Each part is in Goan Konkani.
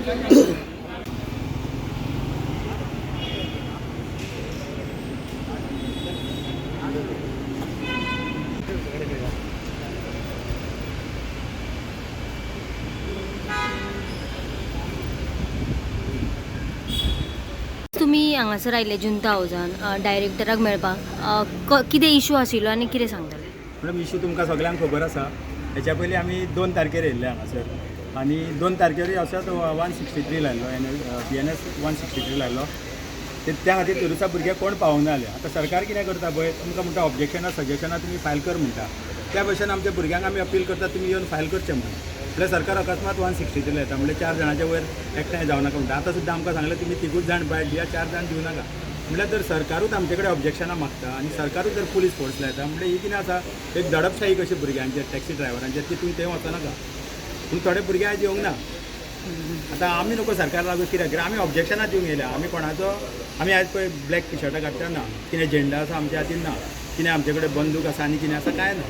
तुमी हांगासर आयिल्ले जुंता हावजान डायरेक्टराक मेळपाक, कितें इशू आशिल्लो आनी कितें सांगतले? मॅडम, इशू तुमकां सगल्यांक खबर आसा. हेच्या पयलीं आमी 2 तारखेर येयल्ले हांगासर आनी 2 तारखेरूय असोच 163 लायल्लो, एन BNS 163 लायल्लो. ते त्या खातीर टुरिस्टा भुरगे कोण पावना जाले. आतां सरकार कितें करता पळय, तुमकां म्हणटा ऑब्जेक्शनां सजेशनां तुमी फायल कर म्हणटा. त्या भशेन आमच्या भुरग्यांक आमी अपील करता, तुमी येवन फायल करचें म्हणून. म्हणल्यार सरकार अकस्मात 163 लायता, म्हणल्यार 4 जाणांच्या वयर एकठांय जावं नाका म्हणटा. आतां सुद्दां आमकां सांगलें तुमी तिगूच जाण बायट दिया, 4 जाण दिवं नाका. म्हणल्यार जर सरकारूच आमचे कडेन ऑब्जेक्शनां मागता आनी सरकारूच जर पुलीस फोर्स लायता, म्हणल्यार ही कितें आसा, एक दडपशाही कशी भुरग्यांचेर, टॅक्सी ड्रायव्हरांचेर, की तुमी थंय वचनाका. पूण थोडे भुरगे आयज येवंक ना. आतां आमी नको सरकार लागू कित्याक, कित्याक आमी ऑब्जेक्शनां दिवंक येयल्या. आमी कोणाचो, आमी आयज पळय ब्लॅक टी शर्टां घातल्या ना, कितें झेंडा आसा आमच्या हातीन ना, कितें आमचे कडेन बंदूक आसा आनी कितें आसा कांय ना.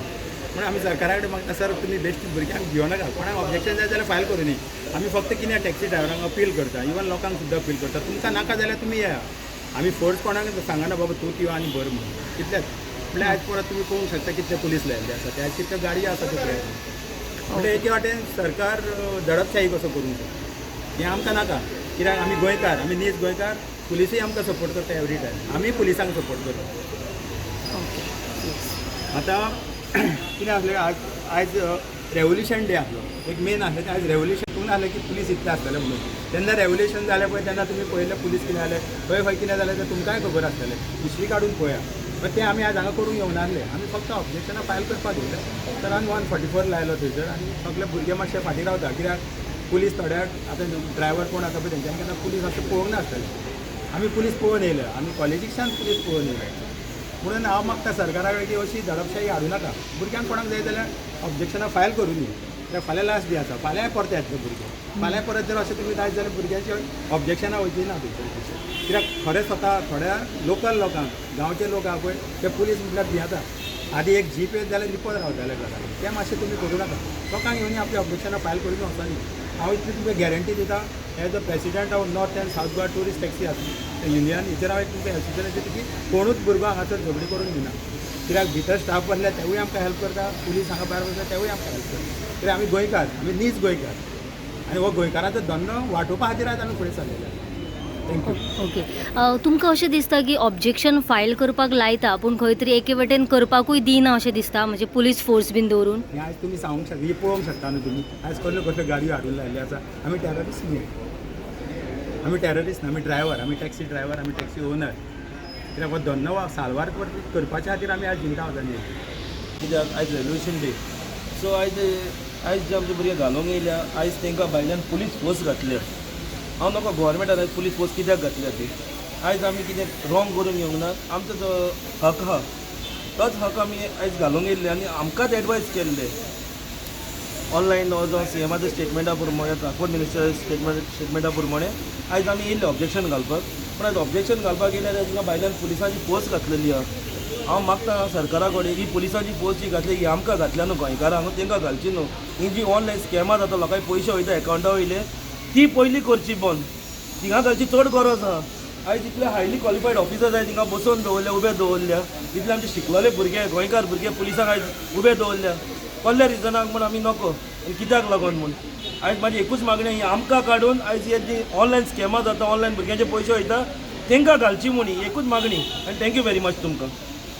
म्हणून आमी सरकारा कडेन मागता, सर तुमी बेश्टे भुरग्यांक घेवं नाका, कोणाक ऑब्जेक्शन जाय जाल्यार फायल करूं न्ही. आमी फक्त कितें टॅक्सी ड्रायव्हरांक अपील करता, इवन लोकांक सुद्दां अपील करता, तुमकां नाका जाल्यार तुमी येया. आमी फोर्स कोणाक सांगना बाबा तूं यो आनी भर म्हणून, तितलेंच. म्हणल्यार आयज परत तुमी पळोवंक शकता कितले पुलीस लायिल्ले आसा ते, आयज कितल्यो गाडयो आसा ते पळय. म्हणजे एके वाटेन सरकार दडपशाही कसो करूंक शकता, हें आमकां नाका. कित्याक आमी गोंयकार, आमी नीज गोंयकार, पुलिसूय आमकां सपोर्ट करता एवरी टायम, आमी पुलिसांक सपोर्ट करता. ओके. आतां कितें आसलें, आज आयज रेवोल्युशन डे आसलो, एक मेन आसलें तें आयज रेवोल्युशन करूंक नासलें की पुलीस इतले आसतले म्हणून. तेन्ना रेवोल्युशन जालें पळय, तेन्ना तुमी पळयलें पुलीस कितें जालें, खंय खंय कितें जालें तें तुमकांय खबर आसतलें, हिस्ट्री काडून पळया. पण तें आमी आज हांगा करूंक येवनासले, आमी फक्त ऑब्जेक्शनां फायल करपाक येयले. सरान 144 लायलो थंयसर आनी सगळे भुरगे मातशे फाटीं रावता, कित्याक पुलीस थोड्या आतां ड्रायव्हर कोण आसा पळय तेंच्यांनी केन्ना पुलीस अशें पळोवंक नासतले. आमी पुलीस पळोवन येयले, आमी कॉलेजीकच्यान पुलीस पळोवन येयले. म्हणून हांव मागता सरकारा कडेन की अशी दडपशाही हाडूं नाका. भुरग्यांक कोणाक जाय जाल्यार ऑब्जेक्शनां फायल करूं न्ही, कित्याक फाल्यां लास्ट डे आसा, फाल्यांय परते येतले भुरगे. फाल्यां परत जर अशें तुमी जायत जाल्यार भुरग्यांची ऑब्जेक्शनां वयची ना थंयसर, कित्याक खरें स्वता थोड्या लोकल लोकांक, गांवचे लोक आहा पळय ते पुलीस म्हटल्यार भियेता. आदी एक जीप येत जाल्यार लिपोन रावताले घरान, तें मातशें तुमी करूं नाका. लोकांक येवन आपली ऑब्जेक्शनां फायल करून वचोनी. हांव इतली तुमकां गॅरंटी दिता, as a president of North and South Goa tourist taxi union, हेचेर हांव एक तुमकां एश्युरन्स दिता की कोणूच भुरगो हांगासर झगडी करून दिना. कित्याक भितर स्टाफ बसल्या तेवूय आमकां हेल्प करता, पुलीस हांगा भायर बसल्या तेवूय आमकां हेल्प करता. कित्याक आमी गोंयकार, आमी नीज गोंयकार आनी हो गोंयकारांचो धंदो वाटोवपा खातीर आयज आमी फुडें सरलेले आसा. Thank you. Okay, तुमकां अशें दिसता की ऑब्जेक्शन फायल करपाक लायता पूण खंय तरी एके वटेन करपाकूय दिना अशें दिसता, म्हणजे पुलीस फोर्स बीन दवरून? हें आयज तुमी सांगूंक शकता, ही पळोवंक शकता न्हू तुमी, आयज कसल्यो कसल्यो गाडयो हाडून लायिल्ल्यो आसा. आमी टॅररिस्ट न्ही, आमी टॅररिस्ट न्ही, आमी ड्रायव्हर, आमी टॅक्सी ड्रायव्हर, आमी टॅक्सी ओनर. कित्याक हो धंदो साल्वार करपाच्या खातीर आमी आयज जिंता वतानी. कित्याक आयज रेवोल्युशन डे, सो आयज आयज जे आमचे भुरगे घालूंक येयल्या, आयज तांकां भायल्यान पुलीस फोर्स घातल्या. हांव नको गोवोरमेंटान आयज पुलीस फोर्स कित्याक घातल्या ती. आयज आमी कितें रॉंग करूंक येवंक ना, आमचो जो हक आहा तोच हक आमी आयज घालूंक येयल्ले आनी आमकांच एडवायज केल्ले ऑनलायन जावं सीएमाच्या स्टेटमेंटा प्रमाणे, ट्रान्सपोर्ट मिनिस्टर स्टेटमेंटा प्रमाणे आयज आमी येयल्ले ऑब्जेक्शन घालपाक. पूण आयज ऑब्जेक्शन घालपाक येयल्यार तांकां भायल्यान पुलिसांची फोर्स घातलेली आहा. हांव मागता सरकारा कडेन ही पुलिसांची फोर्स जी घातली ही आमकां घातल्या न्हू, गोंयकारांक, तांकां घालची न्हू. ही जी ऑनलायन स्कॅमां जाता, लोकांक पयशे वयता एकावंटा वयले, ती पयलीं करची बंद. थिंगा घालची चड गरज आहा. आयज इतले हायली क्वॉलिफायड ऑफिसर्स आयज थिंगा बसोवन दवरल्या, उबे दवरल्या. इतले आमचे शिकलेले भुरगे, गोंयकार भुरगे पुलिसांक आयज उबे दवरल्या कसल्या रिजनाक म्हूण आमी नको आनी कित्याक लागून म्हूण. आयज म्हाजी एकूच मागणी, ही आमकां काडून आयज हे जी ऑनलायन स्कॅमां जाता, ऑनलायन भुरग्यांचे पयशे वयता, तांकां घालची म्हूण, ही एकूच मागणी. आनी thank you very much तुमकां.